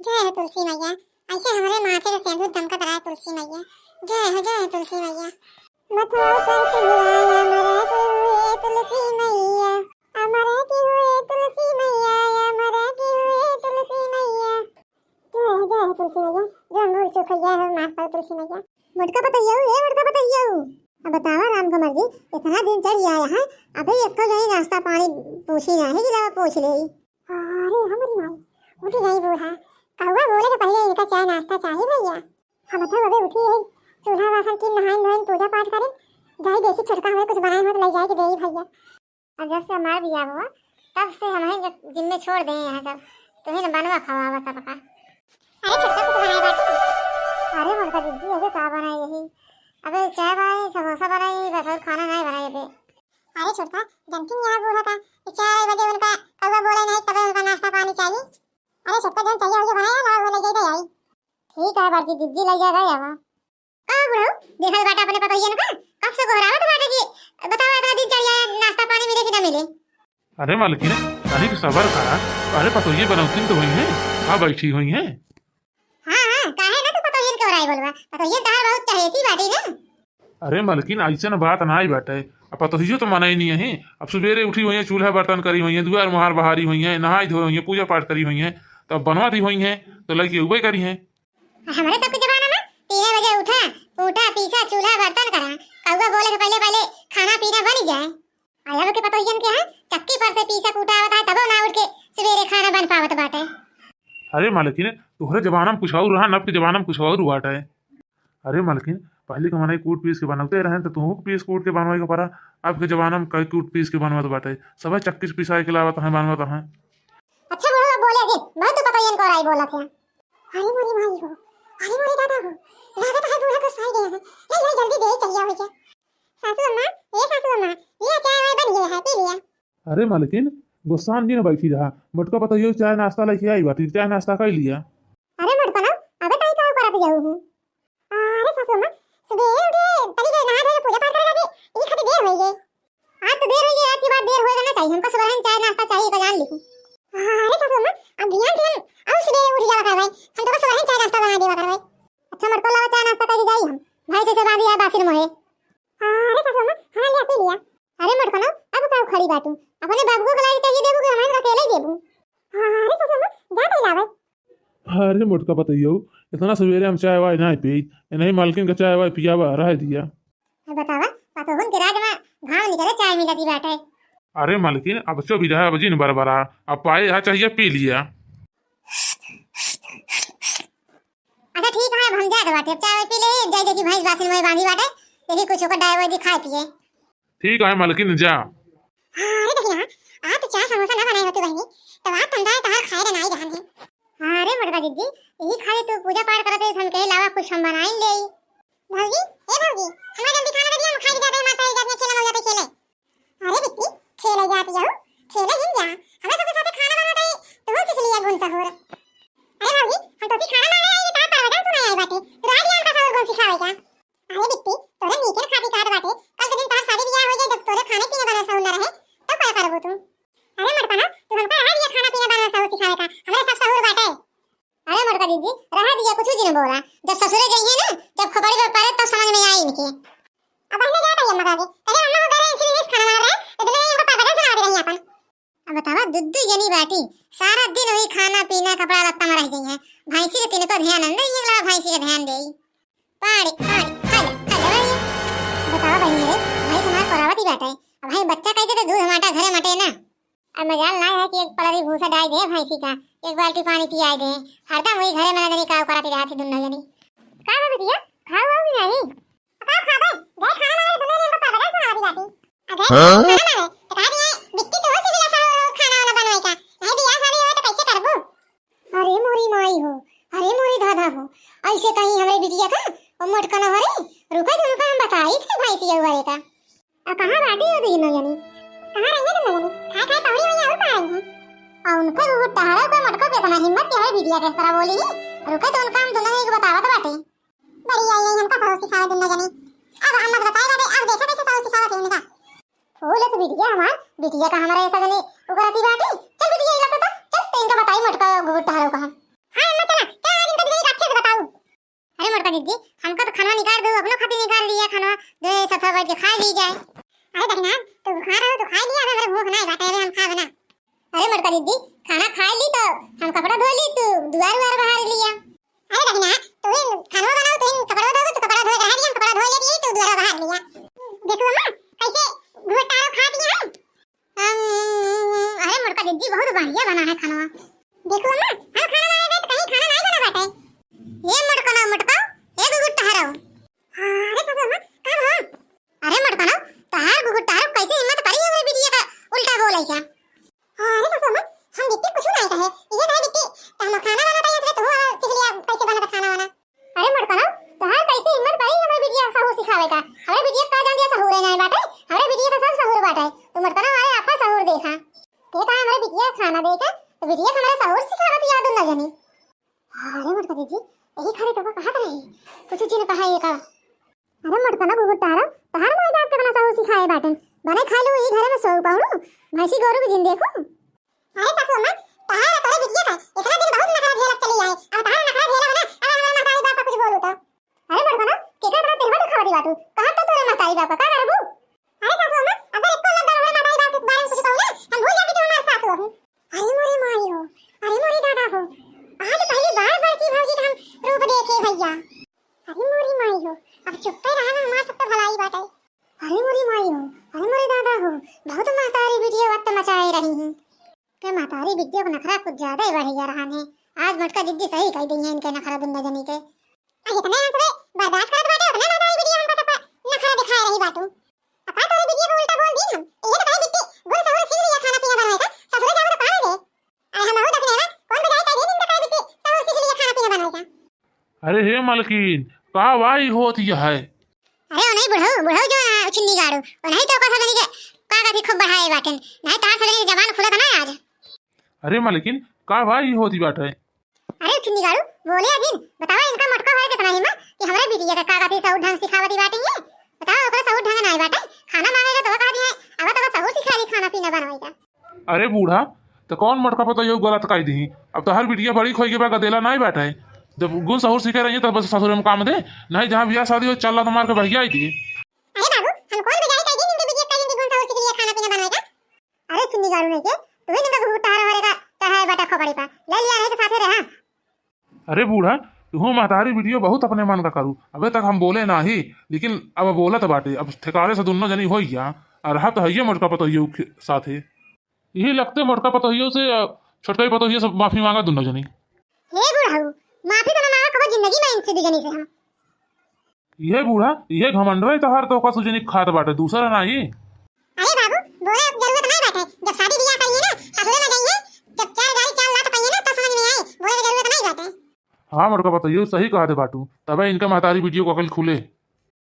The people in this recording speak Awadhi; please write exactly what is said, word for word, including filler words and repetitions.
जय हो तुलसी मैया, ऐसे हमरे माथे के सेंदूर दमकत रहे तुलसी मैया। जय हो, जय हो तुलसी मैया। मथवा पर सिंदूराया मरा के हुए तुलसी मैया, अमरा के हुए तुलसी मैया, अमरा के हुए तुलसी मैया। जय हो, जय हो तुलसी मैया, जो हम भूल चूक हो गया हो, माफ करो तुलसी मैया। मोटका पतोहिया हो, ए मोटका पतोहिया हो। अब बतावा राम कमर जी, इतना दिन चढ़ आया है, अबे एको जनी नाश्ता पानी पूछी नाही, कि लावा पूछ ले। अरे हमरी माई, उठ गई बूढ़ा, कौआ बोले के पहले इनका चाय नाश्ता चाहिए भैया। हम तो अबे उठी है, चूल्हा बासन की नहाइन धोइन पूजा पाठ करें, जाई देखी छोटका हमें कुछ बनाए हो तो ले जाए के देई भैया। और जब से हमार बियाह हुआ, तब से हम ही जिम्मे छोड़ दे हैं सब। तू ही न बनवा खवावा सबका। अरे छोटका कुछ बनाए बाटी? अरे मोटका दीदी, अबे का बनाए यही? अबे चाय बनाई, समोसा बनाई, बस और खाना नहीं बनाए अबे। अरे छोटका, जनती नहीं है बूढ़ा का, कि चार बजे उनका कौआ बोले नहीं, तबे उनका नाश्ता पानी चाहिए। अरे छोटका, जौन चाहिए, वही बनाया, लाओ, वो ले जाइए, आई। ठीक है बड़की दीदी, ले जाएगा, आवा। का बुढ़ऊ, देखत बाटा अपने पतोहियन का? कब से गोहरावत बाटे कि बतावा, इतना दिन चढ़ आया, नाश्ता पानी मिले कि ना मिले? अरे मालकिन, तनिक सबर करा। अरे पतोहिये बनौतिन तो हुई हैं, आ बैठी हुई हैं। हाँ, हाँ, काहे ना तू पतोहियन के ओराई बोलबा? पतोहियन तहार बहुत चहेती बाटी ना। अरे मालकिन, ऐसन बात नाई बाटे। अब पतोहियो तो मनई नहीं है। अब सुबेरे उठी हुई हैं, चूल्हा बर्तन करी हुई हैं, दुआर मुहार बहारी हुई हैं, नहाई धोई हुई हैं, पूजा पाठ करी हुई हैं, तब बनवा दी हुई हैं, तो लइके उबे करी हैं। हमरे सबके जमाना में तीने बजे उठा, कूटा, पीसा, चूल्हा, बर्तन करा, कौआ बोले के पहले, पहले खाना पीना बन जाए। आ अब के पतोहियन के है, चक्की पर से पीसा कूटा आवत है, तबो ना उठ के सवेरे खाना बन पावत बाटे। अरे मालकिन, तोहरे जमाना में कुछ और रहा, अब के जमाना में कुछ और बाटे। अरे मालकिन, पहले के मनई कूट पीस के बनौते रहे, तो तुहू के पीस कूट के बनवाई के पड़ा। अब के जमाना में कई कूट पीस के बनवत बाटे, सब चक्की से पिसाई के लावत हैं, बनवत हैं। अच्छा बुढ़ऊ, अब बोले जिन, बहुत तू पतोहियन के ओराई बोलत है। अरे मोरी माई हो, अरे मोरे दादा हो, लागत है बूढ़ा गुस्साई गया है। ले, ले, जल्दी दे, चलिया हो जा। सासू अम्मा, ए सासू अम्मा, लिया चाय वाय बन गया है, पी लिया। अरे मालकिन, गुस्सान जिन बैठी रहा, मोटका पतोहियो चाय नाश्ता लेके आई बाटी, चाय नाश्ता कर लिया। अरे मोटका ना, अबे ताई का करत जाऊ हूँ। अरे सासू अम्मा, सुबह उठे, तनी देर नहा धोए, पूजा पाठ करे लगे, ई खातिर देर हो गई। आज तो देर हो गई, आज के बाद देर होएगा ना चाहिए, हमको सुबह चाय नाश्ता चाहिए, का जान ली। अरे सासू अम्मा, अब ध्यान से हम और सुबह उठ जावा करवाए, हम तो सुबह चाय नाश्ता बना देवा करवाए। अच्छा मोटका, लावा चाय नाश्ता करके जाई हम, भाई जैसे बांधी है बासिन मोहे। अरे सासू अम्मा, हाँ लिया, पी लिया। अरे मोटका ना, अब का खड़ी बाटू, अपने बाबू को लाई चाहिए देबू कि हमारे अकेले ही देबू? अरे सासू अम्मा, जा तो लावे। अरे मोटका पतोहियो, इतना सवेरे हम चाय वाय नाई पीत, नहीं मालकिन का चाय वाय पियावा, रह दिया। अब बतावा, पतोहन के राज में घाम निकले चाय मिलती बाटे। अरे मालकिन, अब चो भी रहा, अब जिन बरबरा, अब पाए यहाँ चाहिए पी लिया। अच्छा ठीक है, अब हम जात बाटे, अब चाय वाय पी ले, जाई देखी भैंस बासिन मोहे बांधी बाटे, देखी कुछ ओकर डाय वाय दी खाए पिए। ठीक है मालकिन, जा। हाँ, अरे देखिए ना, आज तो चाय समोसा ना बनाई होती बहनी, तो आज ठंडा है, तहार खाए रे नाई रहन है। हाँ रे मोटका दीदी, यही खाली तू पूजा पाठ करत है, हम कहे लावा कुछ हम बनाई ले। भौजी, ए भौजी, हमरा जल्दी खाना दे दिया, हम खाई जाते हैं, मासा जाते हैं, खेला जाते खेले। अरे बिट्टी, खेले जाती हो, खेले जिन जा, हमरा सबके साथे खाना बनाते ही तू सीख लिया गुण सहूर। अरे भौजी, हम तो खाना मांगे आई, तार परवचन सुनाए आई बाटे, तू रह दिया हमका सहूर गुण सिखावे का। अरे बिट्टी, तोरे नीके न खाती कहत बाटे, कल के दिन तोहर शादी बियाह हो जाए, जब तोरे खाने पीने वाला सहूर न रहे, तब का करबू तू? अरे मोटका ना, तू हमका रहा दिया खाना पीना बनवा सहूर सिखावे का, हमरे सब सहूर बाटे। अरे मोटका दीदी, रहा दिया, कुछ दिन बोला, जब ससुरे जाइए ना, जब खोपड़ी पे पड़े तब समझ में आई इनके। अब बहने जात आई अम्मा के आगे, पहले अम्मा को कह रहे हैं, इनसे खाना मार रहे, तो दुनिया इनको पापा सुना दे रही है अपन। अब बतावा, दुद्दू जनी बाटी, सारा दिन वही खाना पीना, कपड़ा लत्ता में रह जाई हैं। भैंसी के तिनको ध्यान न दे, ये ला भैंसी के ध्यान दे। पाड़ी, पाड़ी, हेलो, हेलो भैया। बतावा बहनी रे, भैंस हमार कोरावत ही बाटे। अब भाई बच्चा कह दे तो दूध हमाटा घरे मटे ना। अब मजाल ना है कि एक पलरी भूसा डाल दे भैंसी का, एक बाल्टी पानी पियाई दे। हरदम वही घरे में ना जानी का करत रहत ही दुन्नो जनी। का बा बिटिया, खाओ आओ कि नहीं? का खाबे? गए खाना मांगे दुन्नो जनी हमको पागल सुनावत ही बाटी। अबे, हाँ? खाना मांगे, तो कहा दिए, बिट्टी तो हो सिविला साहब रोज खाना वाला बनवाई का। नहीं बियाह शादी हो तो कैसे करबू? अरे मोरी माई हो, अरे मोरी दादा हो, ऐसे कहीं हमरे बिटिया का, ओ मोटका न हो रे, रुका तो रुका हम बताई थे भैंसिया वाले का। आ कहाँ बाटी हो दुनो जनी? कहाँ रही है दुनो जनी? खाए खाए पौड़ी हुई और कहाँ रही है? आ उनका वो टहरा का मोटका पे इतना हिम्मत के है बिटिया के इस तरह बोली ही, रुका तो उनका हम दुनो जनी को बतावत बाटे। बड़ी आई है हमका सहूर सिखावे दुनो जनी। अब हम मत बताए बाटे, अब देखा कैसे सहूर सिखावत है इनका। फूल से बिटिया हमार, बिटिया का हमारा ऐसा जनी उकरती बाटी। चल बिटिया, इला तो, चल, तो इनका बताई मोटका गुगुट टहरो का हम। हाँ अम्मा, चला, चला, आज इनका दीदी का अच्छे से बताऊ। अरे मोटका दीदी, हमका तो खाना निकाल दो, अपनो खातिर निकाल लिया खाना, दो सब बैठ के खा ली जाए। अरे दहिना, तू खा रहो तो खा लिया, अबे हमरे भूख नाई बाटे, अबे हम खाबे ना। अरे मोटका दीदी, खाना खा ली तो हम कपड़ा धो ली, तू दुआर उआर बहार लिया। अरे दहिना, तू ही खाना बनाओ, तू ही कपड़ा धो, तू कपड़ा धो के रह दिया, हम कपड़ा धो लेती है, तू दुआर बहार लिया। देखो अम्मा, कैसे घुटारो खा दिया है। अम, अरे मोटका दीदी, बहुत बढ़िया बना है खाना। देखो अम्मा, हम खाना बनाए गए तो कहीं खाना नहीं बना बाटे। ये मोटका ना मोटका, ये गुगुट टहरो। हाँ, अरे सासू अम्मा, का हो? अरे मोटका ना, तहार गुगुट टहरो कैसे हिम्मत पड़ी हमरे बिटिया का उल्टा बोले क्या? हाँ, अरे सासू अम्मा, हम बिट्टी कुछ नहीं कहे। ये कहे बिट्टी, तो हम खाना बनाता है, इसमें तू सीख लिया कैसे बनाता खाना वाना। अरे मोटका ना, तहार कैसे हिम्मत पड़ी हमरे बिटिया का सहूर सिखावे का? हमरे बिटिया का जान दिया सहूर है नहीं बाटे, हमरे बिटिया का सब सहूर बाटे। तू मोटका ना, अरे आपा सहूर देखा। ते कहा हमरे बिटिया खाना देखा, तो बिटिया का हमरे सहूर सिखावत याद न जानी। अरे मोटका दीदी, यही खाली तो कहत रही, कुछ चीज कहा ये का। अरे मोटका ना गुगुट टहरो, तहार माई बाप कितना सहूर सिखाए बाटन। बने खा लू ई घरे में सौ पहुड़ू, भैंसी गोरू भी जिन देखू। अरे सासू अम्मा, तहार तोरे बिटिया का इतना दिन बहुत नखरा झेलत चली आए। अब तहार नखरा झेला हो ना, अब हमारे महतारी बाप का कुछ बोलू तो। अरे मोटका ना, केकरा तरह तेहवा दिखावती बाटू? कहत तो तोरे महतारी बाप का, का करबू? अरे सासू अम्मा, अगर एको लोग गड़बड़ महतारी बाप के बारे में कुछ कहू ना, हम भूल जाबी तू हमार सासू हो। अरे मोरे माई हो, अरे मोरे दादा हो, आज पहली बार बड़की भौजी का हम रूप देखे भैया। अरे मोरी माई हो, अब चुप्पे रहा ना, हमार सब तो भलाई बाटे। अरे मोरी माई हो, अरे मोरे दादा हो, बहुत महतारी बिटिया वक्त मचाए रही हैं। के महतारी बिटिया को नखरा कुछ ज्यादा ही बढ़ गया रहा है। आज मोटका जिद्दी सही कह दी है इनके नखरा दुन्ना जनी के। आ जितने हम सबे बर्दाश्त करत बाटे, उतने महतारी बिटिया हमका सब नखरा दिखाए रही बाटू। अपा तोरे बिटिया को उल्टा बोल दी हम। ये तो कहे बिट्टी, गुण सहूर सीख लिया खाना पीना बनाए का, ससुरे जाओ तो कहाँ दे? अरे हम बहुत अपने ना, कौन बजाए कह दी इनका कहे बिट्टी, सहूर सीख लिया खाना पीना बनाए का। अरे हे मलकिन, का वाई होत यह है? अरे ओ नहीं बुढ़ऊ, बुढ़ऊ जो ना उछिन्नी गाड़ू, ओ नहीं तो का सब जनी के का कथी खूब बढ़ाए बाटेन, नहीं तार सब जनी के जबान खुलत ना आज। अरे मलकिन, का वाई होती बाटे? अरे उछिन्नी गाड़ू, बोले अजिन, बतावा इनका मोटका होए कितना हिम्मत कि हमरे बिटिया के का कथी सहूर ढंग सिखावती बाटे ये? बतावा ओकरा सहूर ढंग नाई बाटे, खाना मांगे तो कह दिए, अब तो सहूर सिखा दी खाना पीना बनवाई का। अरे बूढ़ा, त कौन मोटका पतोहियो गलत कह दी? अब तोहार बिटिया बड़ी खोई के बा, गदेला नाई बाटे। जब गुण सहूर सीखे रही तब ससुरे में काम दे, नहीं जहाँ बियाह शादी हो चल रहा तो मार के भैया आई दी। अरे बाबू, हम कौन बजाए कह दी इनके बिटिया कह दी गुण सहूर सीख लिया खाना पीना बनाए का? अरे चुन्नी गाड़ू नहीं के, तू ही निका गुटार हमारे का चढ़ाए बाटा खोपड़ी पा, ले लिया नहीं तो साथे रहा। अरे बूढ़ा, तुहू महतारी बिटियो बहुत अपने मन का करू। अबे तक हम बोले नाही, लेकिन अब बोलत बाटे। अब ठिकाने से दुन्नो जनी होई गया, और रहा तो हइये मोटका पतोहियो के साथे। यही लगते मोटका पतोहियो से, अ, छोटका ही पतोहियो से माफी मांगा दुन्नो जनी। हे बूढ़ऊ, माफी तो ना मांगा कबो जिंदगी में इनसे दुजनी से हम। इहे बूढ़ा, इहे घमंड रहे तोहार, तो का सुजनी खात बाटे, दूसरा नाही। अरे बाबू, बोले जरूरत नहीं बाटे, जब शादी बियाह करिए ना, ससुरे में जाइए, जब चार गाड़ी चार लात पाइए ना, तब समझ में आए, बोले के जरूरत नहीं बाटे। हाँ मोटका पतोहियो, सही कहा दे बाटू, तबे इनका महतारी बिटियो को अकल खुले।